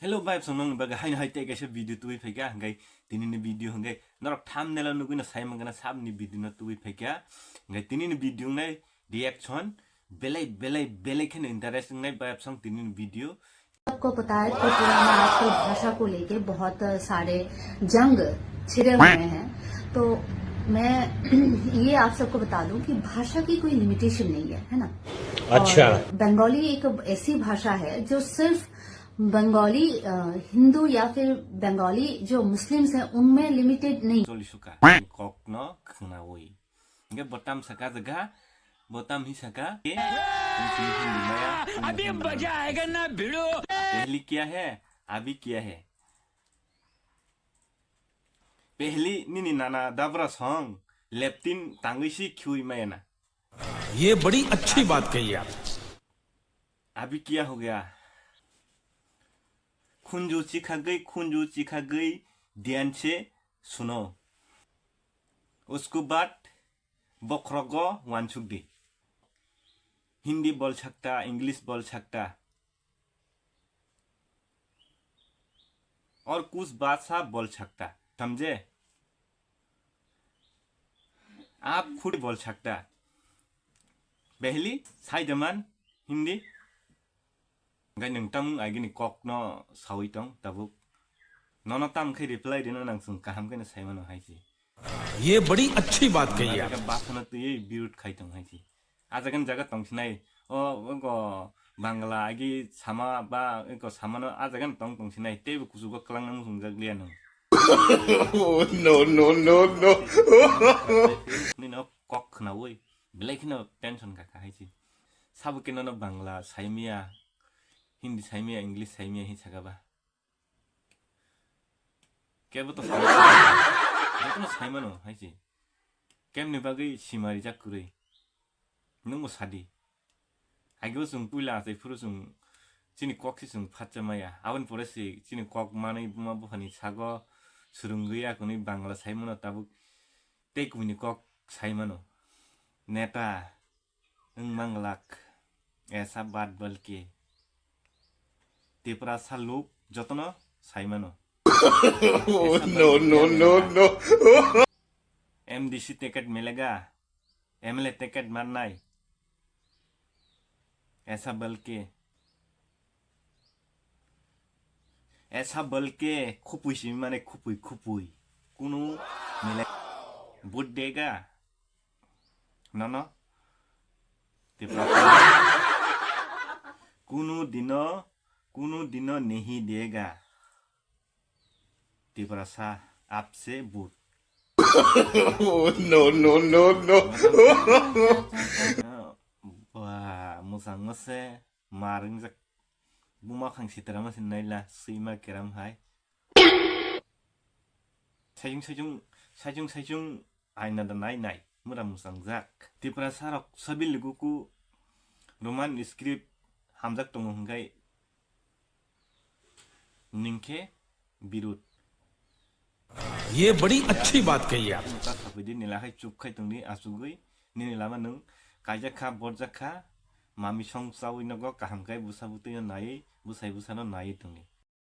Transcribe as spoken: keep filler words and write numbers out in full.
Hello, vibes, ang nokni bagwi haino hai tei kaisa video tubui phaikha, hwnkhe tinini video hwnkhe norok thumbnail o nugwi no sai mankha na sabni video no tubui phaikha, hwnkhe tinini video wngnai reaction belai belai belai kheno interest wngnai vibes ang tinini video. आपको पता है त्रिपुरा में आजकल भाषा को लेके बहुत सारे जंग छिड़े हुए हैं, तो मैं ये आप सबको बता दूं कि भाषा की कोई लिमिटेशन नहीं है, है ना? अच्छा। और बंगाली एक ऐसी भाषा है जो सिर्फ बंगाली, अ, हिंदू या फिर बंगाली जो मुस्लिम्स हैं, उनमें लिमिटेड नहीं। Choli suka kokno khnawi. Hingke botam saka jaga, botam hi saka. अभी मजा आएगा ना भिड़ो। Pehli kya hai? Abhi kya hai? Pehli nini nana dabra song leptin tangwi si khiwi mayana. ये बड़ी अच्छी बात कही आप। अभी क्या हो गया? Khunju chikhagwi, khunju chikhagwi, ध्यान से सुनो। उसको बाद bokhrogo wansuk di। Hindi bol sakta, English bol sakta। और कुछ भाषा बोल सकता, समझे? आप खुद बोल सकता। Pehli, saidaman, Hindi. Gai nung tamung agini kok no sawi tong, tabuk. Nono tam khai reply rino nang sung kaham khe no saimano hai si. ये बड़ी अच्छी बात कही आप। Basano twi birut khai tong hai si. Ajagan jaga tong sinai. O, o go Bangla agi sama ba, o go samano ajagan tong tong sinai. Tei bo kuchugo klang nang sung jak liya nung. Oh, no, no, no, no. Nino kok khnawi. Belai kheno tension kaka hai si. Sabo khe nono Bangla saimia, Hindi saimia, English saimia hi saka ba. Kebo to sai-, jotono saimano hai si. Kemni bagwi sima rijak kwrwi. Nwngbo sadi. Ageo chwng puila achai phuru chwng chini kok se chwng phatsa maya. Aboni pore se chini kok manwi buma buphani sago swrwngwi akonwi Bangla saimano tabuk tei kumuni kok saimano. Neta wng manglak. Esa bad balki. Tiprasa luk jotono saimano. Oh, no, no, no, no. M D C ticket milega, M L A ticket marnai. Esa balki. Esa balki khupui simi mane khupui, khupui. Kunu mile. But dega. Nono. Tiprasa. Kunu dino, kunu dino nehi dega. Tiprasa apse but. Oh, no, no, no, no. Wah, musang mase, maring jak. Buma khang sitra mase naila, sima keram hai. Sajung sajung, sajung sajung, aina da nai nai, mura musangjak. Tiprasa rok sabil luguku Roman script hamjak tongo hwnkhe ningkhe birut. ये बड़ी अच्छी बात कही आप। Muta sapidi nila khai chup khai tongdi asugwi nini lama nwng kaijak kha, borjak kha, mami song chawi nogo kaham khai busa butwi no naiwi, busai busa no naiwi tongdi.